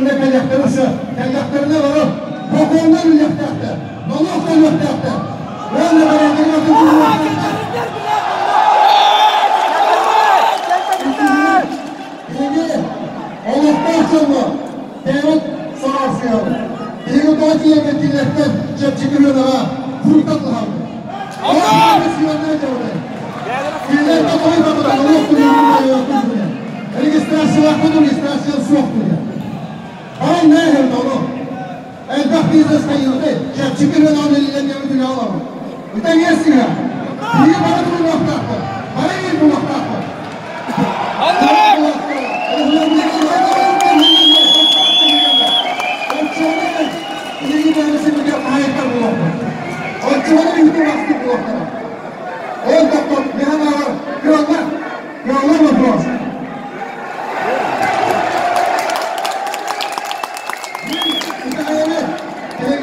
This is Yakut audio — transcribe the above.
Үлэ кэлиэхтэрэ сөп. Кэллэхтэринэ бары бокуонна үлэлиэхтээхтэр, нолуок төлүөхтээхтэр. Уонна бэрээдэги атын туруохтаахтар. Биһиги олохтоох дьоҥҥо бэйэбит саҕалсыйабыт. Биһиги тоҕо тиийэммит кинилэртэн чэпчэки рынаҕа фрукта тутабыт. Ол сыаннай дьабытай. Кинилэр да тойбатылар, нолуок төлүүр Регистрациялаахпыт, регистрация суох диэн. Баай нээһэр ону. Элбэх бизнес хайыыты, чэпчэки рынаҕа үлэлиэн диэбит үлэ олорор. Ыта эмиэ сыыһа. Биһиги бары туруохтаахпыт, бары биир буолуохтаахпыт. Оччоҕуна биһиги бэйэбитигэр хаһаайыттар буолуохпут. Оччоҕуна биһиги бастык буолуохтара.